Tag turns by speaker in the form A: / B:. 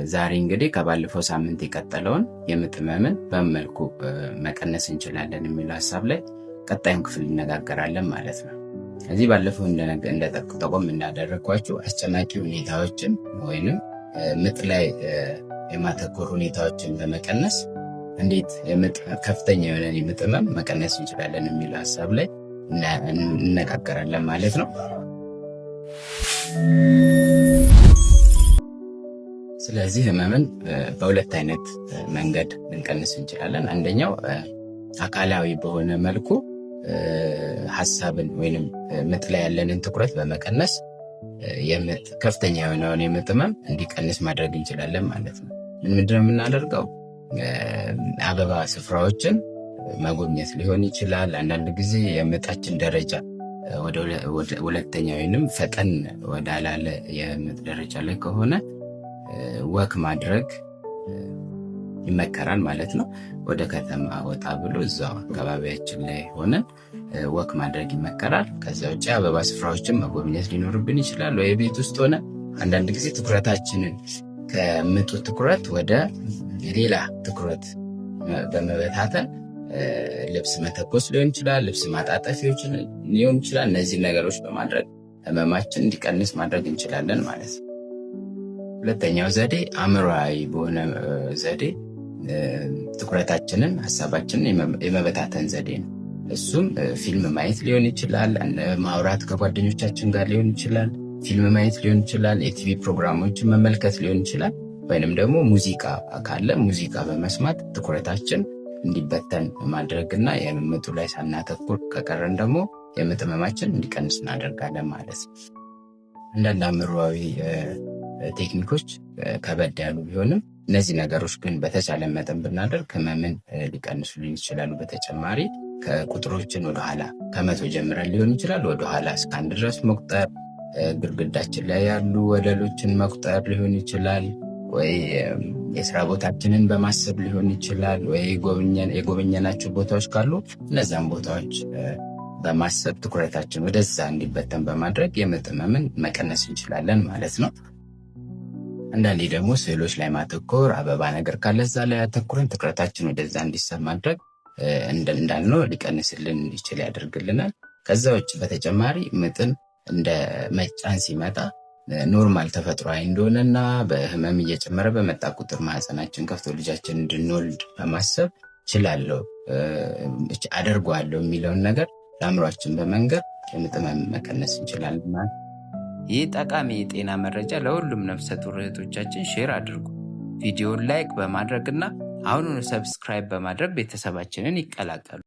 A: ዛሬ እንግዲህ ከባለፈው ሳምንት የቀጠለውን የምጥ ህመምን በምን መልኩ መቀነስ እንችላለን የሚለው ሀሳብ ላይ ቀጣዩን ክፍል እነጋገራለን ማለት ነው። እዚህ ባለፈው እንደጠቆም እንዳደረግኳችሁ አስጨናቂ ሁኔታዎችን ወይንም ምጥ ላይ የማተኮር ሁኔታዎችን በመቀነስ እንዴት ከፍተኛ የሆነን የምጥ ህመም መቀነስ እንችላለን የሚለው ሀሳብ ላይ እንነጋገራለን ማለት ነው። ስለዚህ ህመምን በሁለት አይነት መንገድ ልንቀንስ እንችላለን። አንደኛው አካላዊ በሆነ መልኩ ሀሳብን ወይንም ምጥ ላይ ያለንን ትኩረት በመቀነስ ከፍተኛ የሆነውን የምጥ ህመም እንዲቀንስ ማድረግ እንችላለን ማለት ነው። ምንድነው የምናደርገው? አበባ ስፍራዎችን መጎብኘት ሊሆን ይችላል። አንዳንድ ጊዜ የምጣችን ደረጃ ወደ ሁለተኛ ወይንም ፈጠን ወዳላለ የምጥ ደረጃ ላይ ከሆነ walk ማድረግ ይመከራል ማለት ነው። ወደ ከተማ ወጣ ብሎ እዛው አካባቢያችን ላይ ሆነን walk ማድረግ ይመከራል። ከዚያ ውጭ አበባ ስፍራዎችን መጎብኘት ሊኖርብን ይችላል። ወይ ቤት ውስጥ ሆነ አንዳንድ ጊዜ ትኩረታችንን ከምጡ ትኩረት ወደ ሌላ ትኩረት በመበታተን ልብስ መተኮስ ሊሆን ይችላል፣ ልብስ ማጣጠፍ ሊሆን ይችላል። እነዚህ ነገሮች በማድረግ ህመማችን እንዲቀንስ ማድረግ እንችላለን ማለት ነው። ሁለተኛው ዘዴ አእምሮአዊ በሆነ ዘዴ ትኩረታችንን፣ ሀሳባችንን የመበታተን ዘዴ ነው። እሱም ፊልም ማየት ሊሆን ይችላል፣ ማውራት ከጓደኞቻችን ጋር ሊሆን ይችላል፣ ፊልም ማየት ሊሆን ይችላል፣ የቲቪ ፕሮግራሞችን መመልከት ሊሆን ይችላል። ወይንም ደግሞ ሙዚቃ ካለ ሙዚቃ በመስማት ትኩረታችን እንዲበተን ማድረግና የምጡ ላይ ሳናተኩር ከቀረን ደግሞ የምጥ ህመማችን እንዲቀንስ እናደርጋለን ማለት ነው። አንዳንድ አእምሮአዊ ቴክኒኮች ከበድ ያሉ ቢሆንም እነዚህ ነገሮች ግን በተቻለ መጠን ብናደርግ ህመምን ሊቀንሱልን ይችላሉ። በተጨማሪ ከቁጥሮችን ወደኋላ ከ100 ጀምረን ሊሆን ይችላል ወደኋላ እስከ 1 ድረስ መቁጠር፣ ግድግዳችን ላይ ያሉ ወለሎችን መቁጠር ሊሆን ይችላል፣ ወይ የስራ ቦታችንን በማሰብ ሊሆን ይችላል፣ ወይ የጎበኘናቸው ቦታዎች ካሉ እነዛን ቦታዎች በማሰብ ትኩረታችን ወደዛ እንዲበተን በማድረግ የምጥ ህመምን መቀነስ እንችላለን ማለት ነው። አንዳንዴ ደግሞ ስዕሎች ላይ ማተኮር፣ አበባ ነገር ካለ እዛ ላይ አተኩረን ትኩረታችን ወደዛ እንዲሳብ ማድረግ እንዳልነው ሊቀንስልን እንዲችል ያደርግልናል። ከዛ ውጭ በተጨማሪ ምጥን እንደ መጫን ሲመጣ normal ተፈጥሯዊ እንደሆነና በህመም እየጨመረ በመጣ ቁጥር ማህፀናችን ከፍቶ ልጃችን እንድንወልድ በማሰብ እችላለሁ፣ አደርገዋለሁ የሚለውን ነገር ለአእምሯችን በመንገር የምጥ ህመም መቀነስ እንችላለን ማለት ነው። ይህ ጠቃሚ የጤና መረጃ ለሁሉም ነፍሰ ጡር እህቶቻችን share አድርጉ። ቪዲዮውን like በማድረግ እና አሁኑኑ subscribe በማድረግ ቤተሰባችንን ይቀላቀሉ።